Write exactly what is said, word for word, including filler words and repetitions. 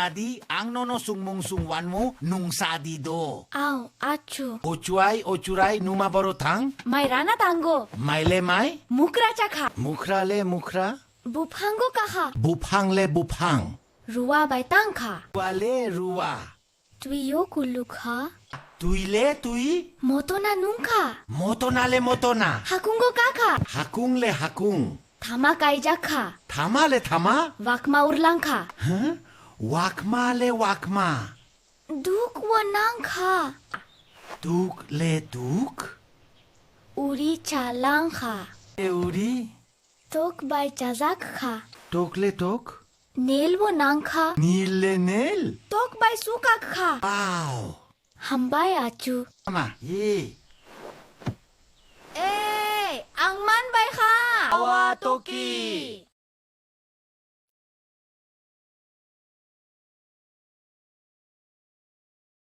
Adi, ang nono sungmung sungwanmu nungsa di do. Aw, achu. Ochuai, ochurai, numa boro thang? Mai rana tango. Mai le mai? Mukra chakha. Mukra le mukra? Buphango kaha. Buphang le buphang? Ruwa bai tangkha. Ruwa le ruwa? Twi yo kulukha. Twi le twi? Motona nungkha. Motona le motona? Hakungo kakha. Hakung le hakung? Thama kaijakha. Thama le thama? Wakma urlangkha. Huh? Wakma le wakma? Duk wo nangkha. Duk le duk? Uri chalangkha. E uri? Tok bai chajakha. Tok le tok? Nel wo nangkha. Nil le nel? Tok bai sukakha. Wow! Hambai achu. Ama, ye. Ei, ang man bai kha. Awa toki.